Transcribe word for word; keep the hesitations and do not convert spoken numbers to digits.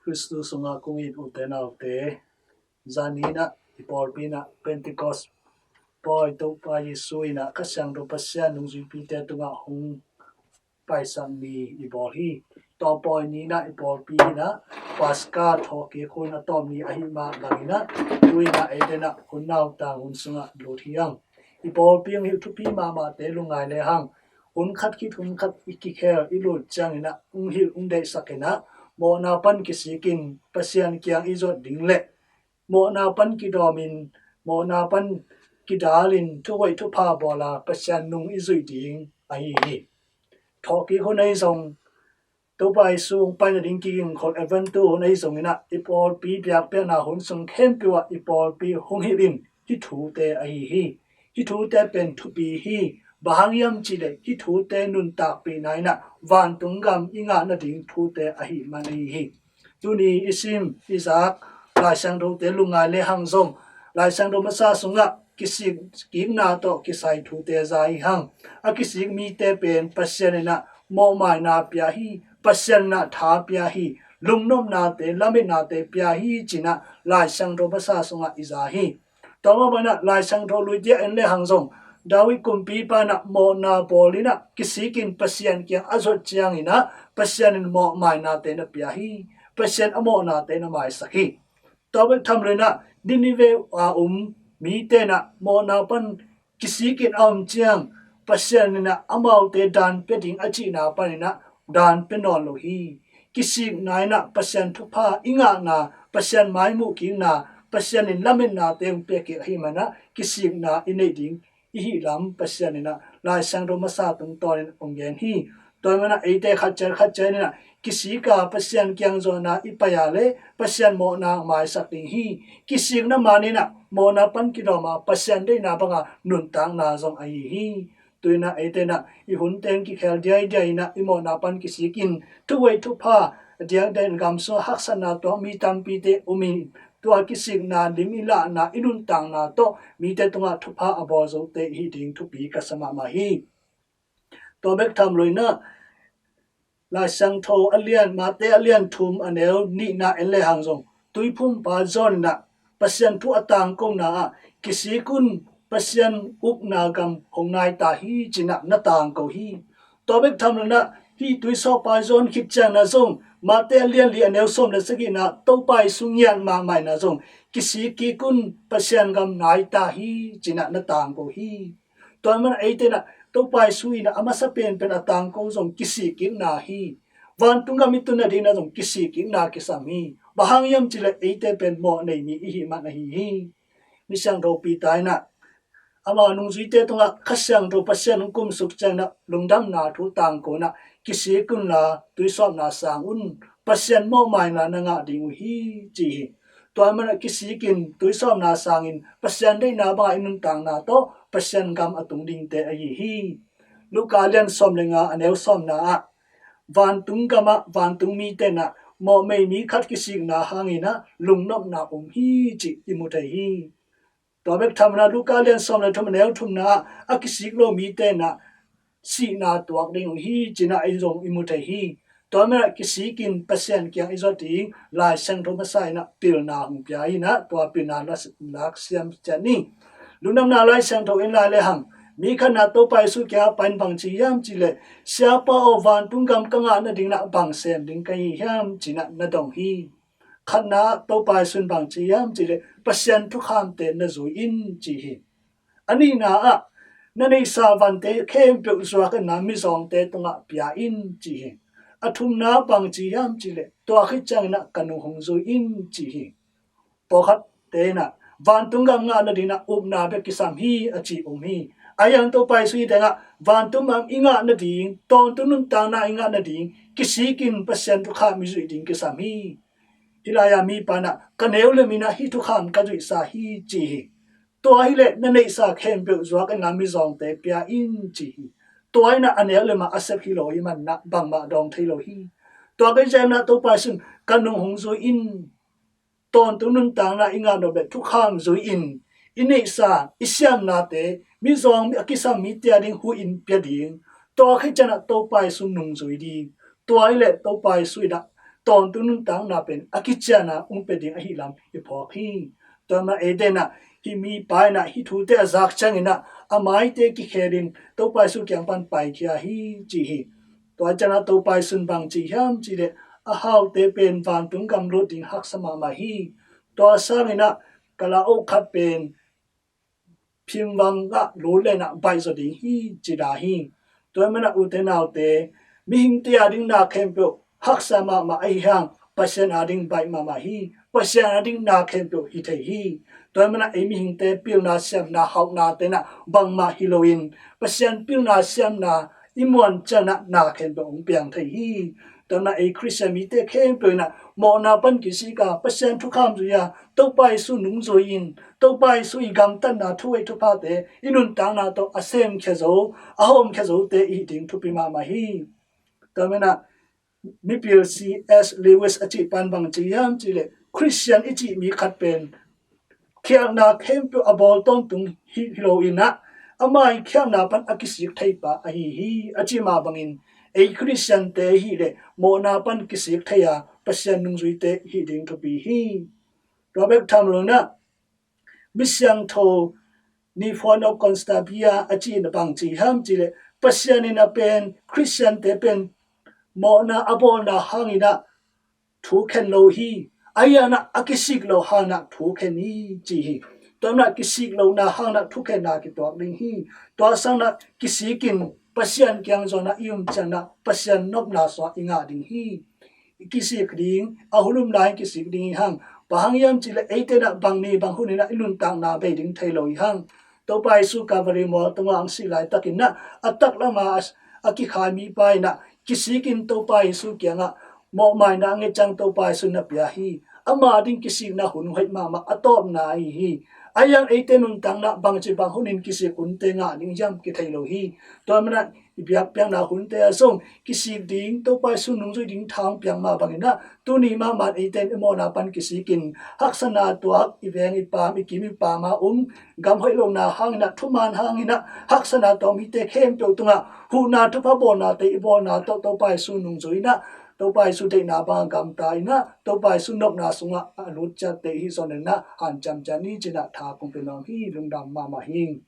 Khristu sungah kong it ute naute, zan ni-in ah i pawlpi in ah Pentecost pawi Topa Jesu in ah Kha Siangtho Pasian nungzuipite tungah hong paisak ni i bawl hi. Tua pawi ni-in ah i pawlpi in ah Paska thawhkik hun a tawp ni ahih mah bangin ah, tu-in ah eite in ah hun nautang hun sungah lut hi hang. I pawlpi hong hilh thupi mahmahte lungngai lehang, hun khat khit hun khat i kikhel i lut ciangin ah hong hilh hong deihsak in ah, mawhna pan kisikin Pasian kiang i zuat ding le mawhna pan kidawmin, mawhna pan kidalin thuhoih thupha bawla Pasian nung i zuih ding ahi hi. Thawhkik hun ahi zong, Topa Jesu hong pai nading kigingkhol Advent hun ahi zongin ah, i pawlpi biakpiakna hun sung khempeuh ah i pawlpi hong hilhin hih thute ahi hi. Hih thute pen thupi hi. Bang hang hiam cihleh hih thute nuntakpihna in ah vantung gam i ngah nading thute ahih man ahi hi. Tuni i sim i zak Lai Siangthote lungngai lehang zong, Lai Siangtho masa sungah kisik kikna tawh kisai thute za hi hang. A kisik mite pen Pasian in ah mawhmaina pia hi. Pasian in ah tha pia hi. Lungnopnate, lametnate pia hi ci-in ah Lai Siangtho masa sungah i za hi. Tua mah bangin ah Lai Siangtho luite en lehang zong, David kumpipa in ah mawhna bawlin ah kisikin Pasian kiang a zuat ciangin ah Pasian in mawhmainate na pia hi. Pasian a mawhnate na maisak hi. Tua bek tham loin ah Nineveh a um mite in ah mawhna pan kisikin a om ciang, Pasian in ah amaute daan pia ding a cihna panin ah daan pia nawn lo hi. Kisikna in ah Pasian thupha i ngahna, Pasian maimuh kikna, Pasian in lametnate hong pia kik ahih manin ah kisikna i neih ding i hih lam Pasian in ah Lai Siangtho masa tungtawnin hong gen hi. Tua ahih manin ah eite khat ciat khat ciat in ah kisik a Pasian kiang zuatna i pai a leh Pasian mawhna maisak ding hi. Kisikna man in ah mawhna pan kidawm a Pasian deihna banga nuntakna zong ahi hi. Tu-in ah eite in ah i hun teng kikhel diaidiai in ah i mawhna pan kisikin thuhoih thupha, a diakdiak in gam sungah haksatna tuak mi tampite om in, tua kisikna lim i lahna, i nuntakna tawh mite tungah thupha a bawl zote i hih ding thupi ka sa mahmah hi. Tua bek tham loin ah Lai Siangtho a lian, Mate a lian thum a neu nihna en lehang zong, Tuiphumpa John in ah Pasian thu a tangkona ah, kisik un, Pasian ukna gam hong nai ta hi ci-in ah na tangko hi. Tua bek tham loin ah hih Tuisawppa John khit ciangin ah zong, Mate a lian li a neu sawm le sagihna ah Topa Jesu ngiat mahmah in ah zong, kisik kik un, Pasian gam nai ta hi ci-in ah na tangko hi. Tua ahih manin ah eite in ah Topa Jesu in ah a masa penpen a tangko zong kisik kikna hi. Vantung gam i tun nadingin ah zong kisik kikna kisam hi. Bang hang hiam cihleh eite pen mawh nei mi i hih man ahi hi. Misiangtho Peter in ah ama nungzuite tungah Kha Siangtho Pasian hong kumsuk ciangin ah lungdamna thu tangkona ah, kisik unla tuisawpna sang un, Pasian mawhmaina na ngah ding uh hi ci hi. Tua ahih manin ah kisikin tuisawpna sangin Pasian deihna banga i nuntakna tawh Pasian gam a tung dingte ahi hi. Luka lian sawm le nga a neu sawmna ah, vantung gamah vantung mite in ah mawhmei mi khat kisikna hangin ah lungnopna om hi cih i mu thei hi. Tua bek tham loin ah Luka lian sawm le thum a neu thumna ah a kisik lo mite in ah sihna tuak ding uh hi ci-in ah i zong i mu thei hi. Tua ahih manin ah kisikin Pasian kiang i zuat ding Lai Siangtho masa in ah pilna hong pia hi-in ah tua pilna lak, lak siam ciat ni. Lungdamna Lai Siangtho en lai lehang, mi khat in ah Topa Jesu kiangah pai-in bang ci hiam cihleh, Siapa aw, vantung gam ka ngah nadingin ah bang sem ding ka hi hiam ci-in ah na dong hi. Khatna ah Topa Jesu in bang ci hiam cihleh, Pasian thukhamte na zui in ci hi. A nihna ah, na neihsa vante khempeuh zuak in ah mizawngte tungah pia in ci hi. A thumna ah bang ci hiam cihleh, tua khit ciangin ah ka nung hong zui in ci hi. Pawlkhatte in ah vantung gam ngah nadingin ah upna bek kisam hi a ci om hi. Ahi hang Topa Jesu hih tengah vantung gam i ngah nading, tawntung nuntakna i ngah nading, kisikin Pasian thukham i zuih ding kisam hi. Hih lai-ah mipa in ah ka neu lem in ah hih thukham ka zuihsa hi ci hi. Tua hileh na neihsa khempeuh zuak in ah mizawngte pia in ci hi. Tua in ah a neu lem ah a sep hi lo ahih manin ah bangmah dawng thei lo hi. Tua khit ciangin ah Topa Jesu in ka nung hong zui in, tawntung nuntakna i ngah nop leh thukham zui in, i neihsa, i siamnate mizawng a kisam mite a ding huh in pia ding. Tua khit ciangin ah Topa Jesu nung zui ding. Tua hileh Topa Jesu in ah tawntung nuntakna pen a kiciana hong pia ding ahi lam i phawk hi. Tua mah ei tenah hih mipa inah hih thute a zak cianginah a maite kikhelin Topa Jesu kiang pan paikhia hi ci hi. Tua cianah Topa Jesu'n bang ci hiam cihleh a haute pen vantung gam lut ding haksa mahmah hi. Tua sanginah kala oh khat pen phimvang ah lut lenah baihzaw ding hi ci da hi. Tua manah ute naute, mihingte a ding na khempeuh haksa mahmah ahi hang Pasian a ding baih mahmah hi. Pasian a ding na khempeuh hi thei hi. Tua manah ei mihingte pilna siamna hauhna tenah bangmah hi loin Pasian pilna siamna i muan cianah na khempeuh hong piang thei hi. Tua manah ei Khristian mite khempeuh inah mawhna pan kisik a Pasian thukham zui a Topa Jesu nungzui in Topa Jesu i gamtatna thu ei thuphate i nuntakna tawh a semkhia zo a hawmkhia zote i hi ding thupi mahmah hi. Tua manah mipil C S Lewis a cih pan bang ci hiam cihleh Khristian i cih mi khat pen khialhna khempeuh a bawl tawntung hi, hi loinah ama i khialhna pan a kisik thei pa ahi hi. A cih mah bangin ei Khristiante hi leh mawhna pan kisik thei a Pasian nungzuite hi ding thupi hi. Tua bek tham loinah misiangtho Nicanor of Constantia a cihna bang ci hiam cihleh Pasian inah pen Khristiante pen mawhna a bawlna hanginah thu khen lo hi. Ahi hanah a kisik lo hanah thu khen hi ci hi. Tua manah kisik lohna hanah thukhenna kituak ding hi. Tua sanginah kisikin Pasian kiang zuanah i um cianah Pasian nopna suah i ngah ding hi. I kisik ding a hun um lai kisik ding hi hang. Bang hang hiam cihleh ei tenah bang ni bang hun inah i nuntakna bei ding thei lo hi hang. Topa Jesu Calvary mual tungah hong sih laitakinah a taklamah a kikhai mipa inah kisikin Topa Jesu kiangah mawhmaina a nget ciang Topa Jesu na pia hi. Ama ding kisikna hun hoih mahmah a tawpna ahi hi. Ahi hang eite nuntakna bangci bang hunin kisik hunte ngah ding hiam kithei lo hi. Tua manah i biakpiakna hunte ah zong kisik ding Topa Jesu nungzui ding tha hong piang mah banginah tuni mahmah eite in i mawhna pan kisikin haksatna tuak i veng i pam i kim i pam a um gam hoih lohna hanginah thuman hanginah haksatna tuak mite khempeuh tungah huhna thupha bawlnate i bawlna tawh Topa Jesu nungzui inah Topa Jesu deihna bang gamta inah Topa Jesu nopna sungah a lut ciatte i hi zaw inah hanciam ciat ni cinah tha kong pia nuam hi. Lungdam mahmah hi.